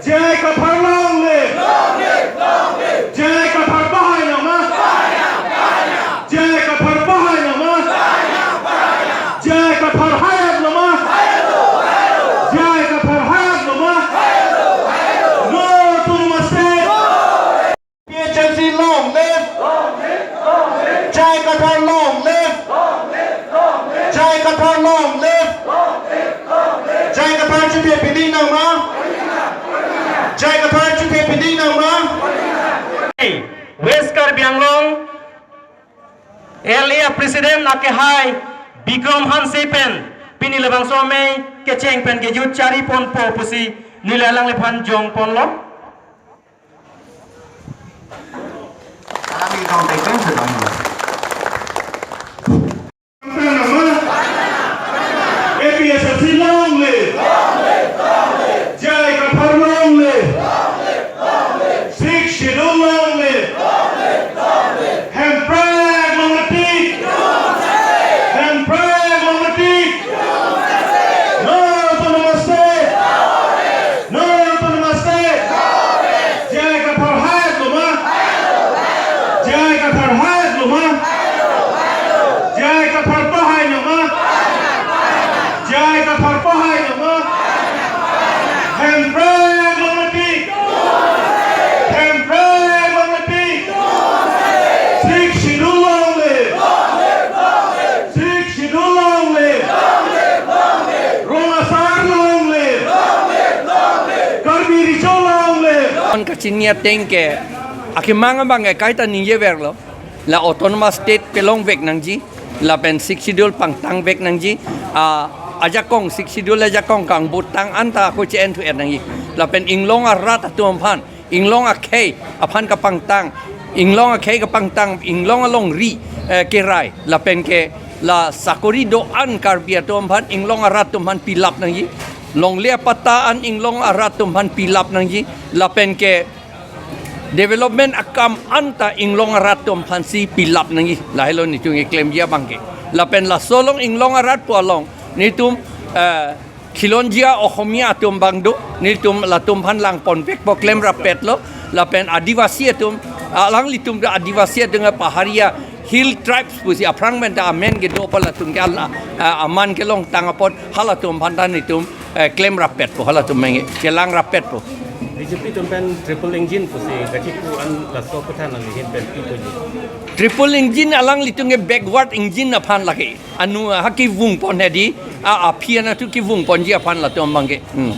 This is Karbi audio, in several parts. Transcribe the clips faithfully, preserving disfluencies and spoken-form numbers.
J I Kathar long live! J I Kathar pahai nang ma? J I Kathar pahai nang ma? J I Kathar hayat lo ma? J I Kathar hayat lo ma? No Autonomous State! A P H L C long live! J I Kathar long live! J I Kathar long live! J I Kathar chethepding nang ma? J I Kathar chethepding nang ma? West Karbi Anglong L A President akehai Bikram Hanse pen pini labangso amei kecheng pen kejut chari ponpo pusi neli alangliphan jongponlo. Kami kong tekeng sedang. A P H L C long live! J I Kathar long live! Sixth Schedule long live! Hemprek longletik! Hemprek longletik! No Autonomous State! No Autonomous State! J I Kathar hayat lo ma? J I Kathar hayat lo ma? J I Kathar pahai nang ma? J I Kathar pahai nang ma? Hemprek longletik! Hemprek longletik! Sixth Schedule long live! Sixth Schedule long live! Rong Asar long live! Karbi Recho long live! Kon kachini ateng ke akemang abang ke kaita ningjeverlo. La Autonomous State pelongvek nangji, lapen Sixth Schedule pangtangvek nangji, a, ajakong Sixth Schedule ajakong kangbutang anta ako che-en thu-et nangji. Lapen inglong arat atum aphan, inglong akhei aphan kapangtang, inglong akhei kapangtang, inglong alongri, eh, kerai, lapen ke la sakori do-an Karbi atum aphan, inglong arat atum aphan pilap nangji, longle apatta an inglong arat atum aphan pilap nangji, lapen ke development akam anta inglong arat atum aphansi pilap nangji, lahelo netum keklemji abang ke. Lapen laso along inglong arat pu along netum, eh, khilonjia Ohomia atum abang do, netum latum aphan langponvekpo, klemrappetlo, lapen Adivasi atum, alanglitum ta Adivasi atum, Paharia Hill Tribes pusi aphrang pen ta amen kedo pa latum ke ala, eh, aman kelongtang apot halatum aphan ta netum, eh, klemrappetpo, halatum menge chelangrappetpo. B J P atum pen triple engine pusi kachipu an laso aphuthak nanglihin pen pi puji? Triple engine alanglitum ke backward engine aphan lake. Anu ha kevungpon hedi, a, aphi anatthu kevungponji aphan latum abang ke. Hmm.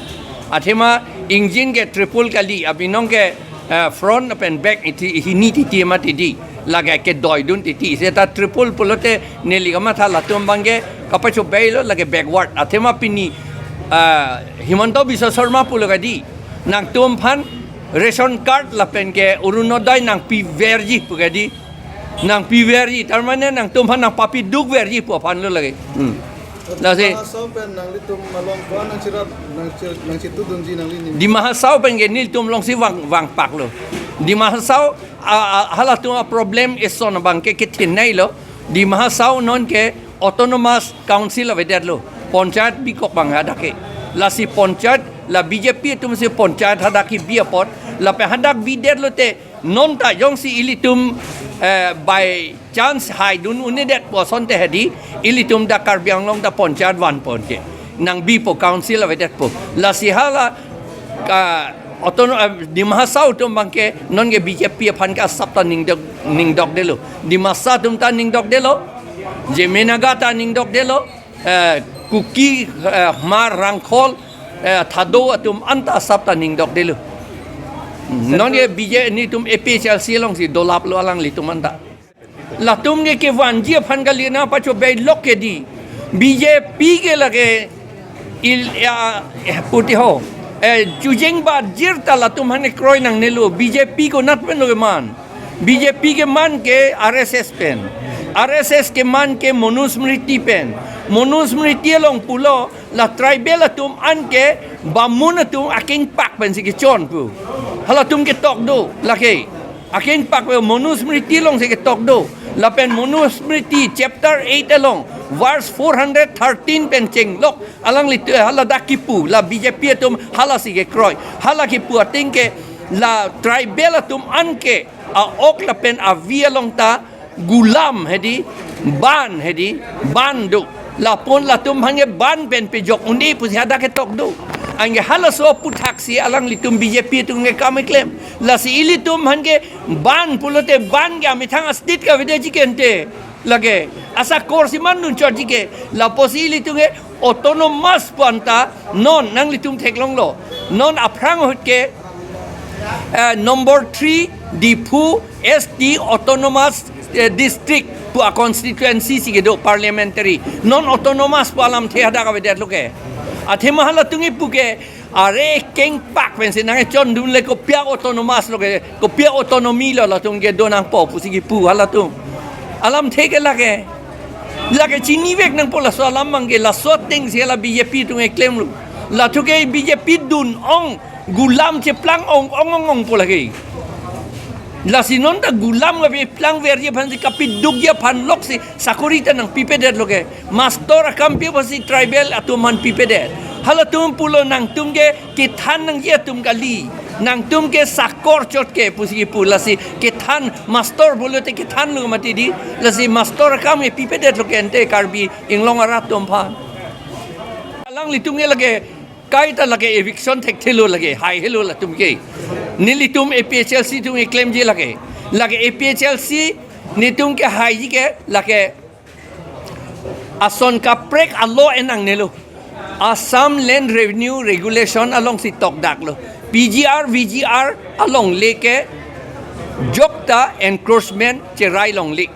Athema engine ke triple kali, abinong ke, eh, front pen back iti hini titi mati di. Lake kedoidun titi. Seta triple pulote neli kamatha latum abang ke kapachobeilo lake backward. Athema pini, eh, Himanta Biswa Sarma pulo kedi. Nangtum aphan ration card lapen ke Orunodoi nangpiverji pu kedi. Nangpiverji, tar mane nangtum aphan nangpapidukverji pu aphanlo lake. Hmm. Lasi Dima Hasao pen nanglitum along ko-an nangcherap, nangche-, nangchetudunji nanglining? Dima Hasao pen ke nelitum alongsi vang, vangpaklo. Dima Hasao, a, a, halatum aproblem eson abang ke kethenei lo. Dima Hasao non ke Autonomous Council avedetlo. Panchayat bikok abang hadak ke. Lasi panchayat, la B J P atumsi panchayat hadak kebi apot, lapen hadak bidetlote, non ta jongsi ilitum, eh, by chance haidun un-edet pu asonte hedi, ilitum ta Karbi Anglong ta panchayat vanpon ke. Nangbipo, council avedetpo. Lasi hala ka autono-, eh, Dima Hasao atum abang ke non ke B J P aphan ke asap ta ningdok, ningdokdelo. Dimasa atum ta ningdokdelo. Zeme Naga ta ningdokdelo. Eh, Kuki, eh, Hmar, Rangkhol, eh, Thado atum anta asap ta ningdokdelo. Hmm, non ke B J P netum A P H L C alongsi dolaplo alanglitum anta. Latum ke kevanji aphan kali, nangpachobeilok ke di. B J P ke lake il, ya, eh, puti ho. Eh, chujeng bajir ta latum aphan kroi nangnelo. B J P konat penlo keman? B J P keman ke R S S pen. R S S keman ke Manusmriti pen. Manusmriti along pulo, la tribal atum an ke Bamun atum akengpak pensi kechon pu. Halatum ketok do, lake. Akengpak pen Manusmriti alongsi ketok do. Lapen Manusmriti chapter eight along Verse four hundred thirteen pen chenglok alanglitum haladak kipu, la B J P atum halasi kekroi. Hala kipu ateng ke la tribal atum anke a-ok lapen avi along ta gulam hedi, ban hedi, ban do. Lapen latum aphan ke ban pen pejok un-e pusi hadak ketok do. Anke halaso aputhaksi alanglitum B J P atum ke kam keklem. Lasi ilitum aphan ke ban pulote ban ke amethang a-state kavedetji ke ante. Lake asakor si mandun chotji ke. Lapusi ilitum ke autonomous pu anta non nanglitum theklonglo. Non aphrang ahut ke, eh, number three Diphu S T autonomous, eh, district pu a-constituency si kedo parliamentary. Non autonomous pu alamthe hadak avedetlo ke. Athema halatum kipu ke are kengpak pensi nangchondunle, kopi a-autonomous lo ke, kopi a-autonomy lo latum kedo nangpo pusi kipu halatum. Alamthe ke lake. Lake chinivek nangpo laso alam abang ke, laso atengsi la B J P atum keklemlo. Latum ke B J P dun-ong, gulam cheplang-ong ong ong ong po lake. Lasi non ta gulam kapeplangverji aphansi, kapedukji aphan loksi sakori ta nangpipedetlo ke. Mastor akam pi apotsi tribal atum aphan pipedet. Halatum pulo nangtum ke kethan nangji atum kali. Nangtum ke sakor chot ke pusi kipu, lasi kethan mastor pulote kethanlo mati di. Lasi mastor akam ke pipedetlo ke ante Karbi Anglong arat atum aphan. Alanglitum ke lake kaita lake eviction thekthelo lake, haihelo latum ke. Nelitum A P H L C atum keklemji lake. Lake A P H L C netum kehaiji ke lake ason kaprek a-law enangnelo. Assam Land Revenue Regulation alongsi tokdaklo. P G R, V G R alongle ke jokta encroachment cherai longle.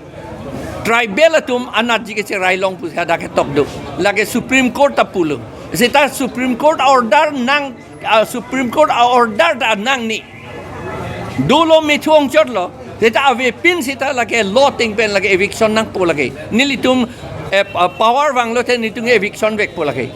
Tribal atum anatji ke cherai long pusi hadak ketok do. Lake Supreme Court ta pulo. Seta Supreme Court order nang, ah, Supreme Court a-order ta nangne. Dolo methu ongchotlo. Seta avepin seta lake law ateng pen lake eviction nangpo lake. Nelitum, eh, pa-, power vanglote netum eviction vekpo lake.